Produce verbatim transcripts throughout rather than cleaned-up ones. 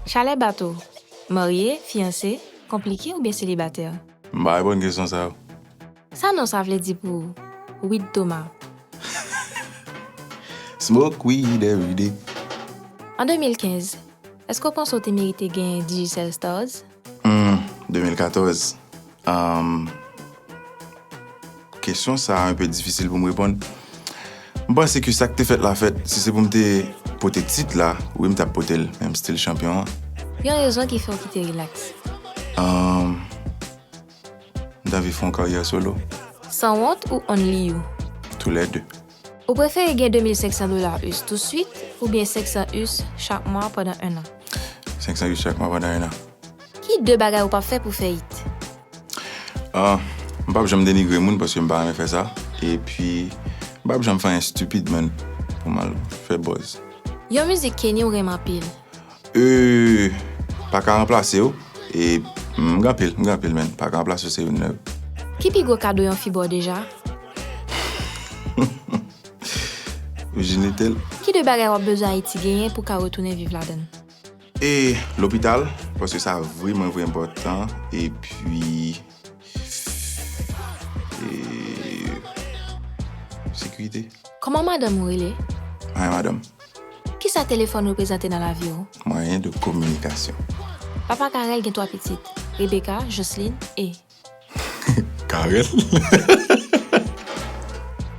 Chalè Bato, marye, fiyanse, konplike oubyen selibatè? M pa reponn kesyon sa yo. Sa non sa vle di pou ou? Wid Toma. Smoke weed every day. An de mil kenz, èske w panse w te merite genyen Digicel Stars? Hmm, de mil katòz. Um, kesyon sa a enpe difisil pou m reponn. M panse ke sa k te fèt la fèt. Si se pou m te pote tit la, wi, m t ap pote l, men m still chanpyon an. Yon rezon ki fè w kite rilaks? Um, m t anvi fè yon karyè solo. Sanwont ou Only You? Toulède. Ou prefere gen de mil senk san dola U S touswit oubyen senk san U S chak mwa pandan en an? Senk san U S chak mwa pandan en an. Ki de bagay ou p ap fè pou fè it? Ah, m p ap janm denigre moun paske m pa renmen fè sa. Epi, m p ap janm fè anyen estipid, man, pou m al fè buzz. Yon mizik Kenny ou renmen anpil? Euh, pa ka ranplase w. E, m gen anpil, m gen anpil, man. Pa ka ranplase w, se youn nan yo. Ki pi gwo kado yon fi ba w deja? Vijinite l. Ki de bagay w ap bezwen Ayiti genyen pou w ka retounen viv ladan l? E lopital, paske sa vrèman, vrèman enpòtan. Epi, e, sekirite. Kòman madanm ou rele? Mwen, madanm. Kisa telefòn reprezante nan lavi w? Mwayen de kominikasyon. Papa Carel gen twa pitit, Rebecca, Jocelyn e Carel.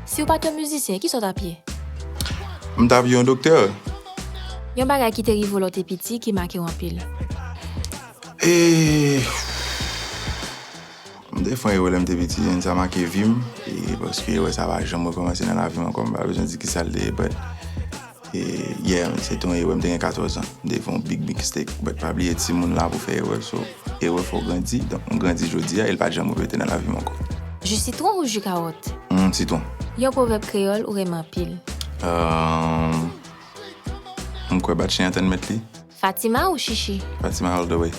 Si w pa t yon mizisyen, kisa w t ap ye? M t ap ye yon doktè. Yon bagay ki te rive w lè w te piti ki make w anpil? E, m te fè yon erè lè m te piti, and sa make vi m, e paske erè sa pa janm rekòmanse nan lavi m ankò, m pa bezwen di kisa l te ye, but, e, yeah, se te yon erè, m te gen katòz an, m te fè yon big, big mistake, but pa bliye timoun la pou fè erè, so, erè fè w grandi, donk m grandi jodi a, e l pa t janm repete nan lavi m ankò. Ji sitwon ou ji kawòt? Hmm, sitwon. Yon pwovèb kreyòl ou renmen anpil? Euh, m kwè bat chen an tann mèt li. Fatima ou Chichi? Fatima all the way.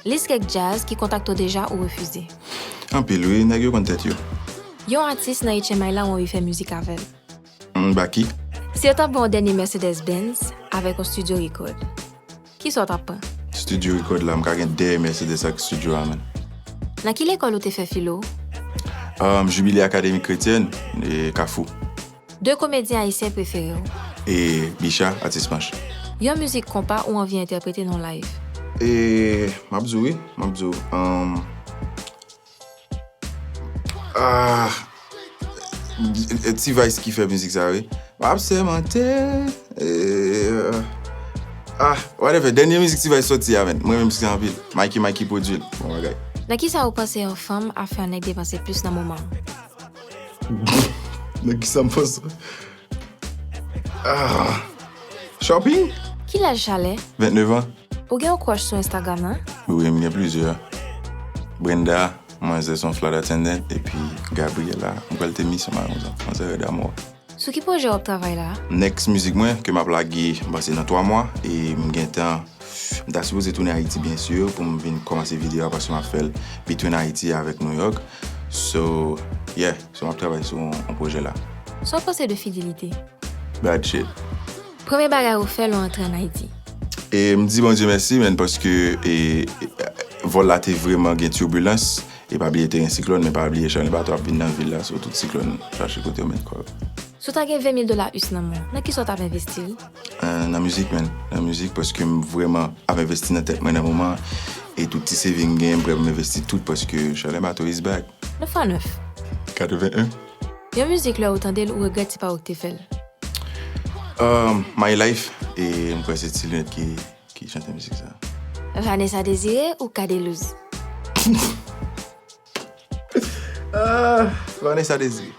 Lis kèk djaz ki kontakte w deja ou refize? Anpil, wi, nèg yo konn tèt yo. Yon atis nan H M I la ou anvi fè mizik avè l? M, Baky. Si yo t ap ban w dènye Mercedes Benz avèk yon studio record, kisa w t ap pran? Studio record la, m ka gen dèyè Mercedes ak studio a, man. Nan ki lekòl ou te fè filo? Um, Jubilé Académie Chrétienne, e Kafou. De komedyen ayisyen prefere w? E Bicha, Atis Panch. Yon mizik konpa ou anvi entèprete nan live? E, m ap di w wi, m ap di w, um, ah, e, T-Vice ki fè mizik sa wi. M ap sèmante, e, ah, whatever, dènye mizik T-Vice soti a, man. Mwen menm mizik sa anpil. Mikey, Mikey pwodui l. Bon bagay. Nan kisa ou panse yon fanm ap fè yon nèg depanse plis nan moman an? Nan kisa m panse? Ah. Shopping? Ki laj Chalè? Vennèf an. Ou gen yon crush sou Instagram nan? Wi, m gen plizyè. Brenda, manzè se yon flight attendant, epi Gabriella, m kwè l te misyon, manzè, manzè rèd amò. Sou ki pwojè w ap travay la? Next mizik mwen ke m ap lage, m panse nan twa mwa, e m gentan, m ta sipoze tounen Ayiti, byen si, pou m vin kòmanse videyo a, paske m ap fè l between Ayiti avèk New York. So, yeah, so m ap travay sou yon, yon pwojè la. Sa w panse de fidelite? Bad shit. Premye bagay ou fè lè w antre ann Ayiti? E m di Bondye mèsi, man, paske, e, e, vòl la te vrèman gen tibilans. E pa bliye te gen siklòn, men pa bliye Chalè Bato ap vin nan vil la, so tout siklòn chache kote yo met kò yo. Si w ta gen ven mil dola U S nan men w, nan kisa w t ap envesti l? Eh, nan mizik, man. Nan mizik, paske m vrèman ap envesti nan tèt mwen nan moman an. E tout ti saving m genyen, m prè pou m envesti tout, paske Chalè Bato is back. Nèf fwa nèf. Katreven en. Yon mizik lè ou tande l, ou regrèt se pa ou ki te fè l? Um, My Life, e m kwè se Ti Lunèt ki ki chante mizik sa? Vanessa Désiré ou Cadelouse? Ah, Vanessa Désiré.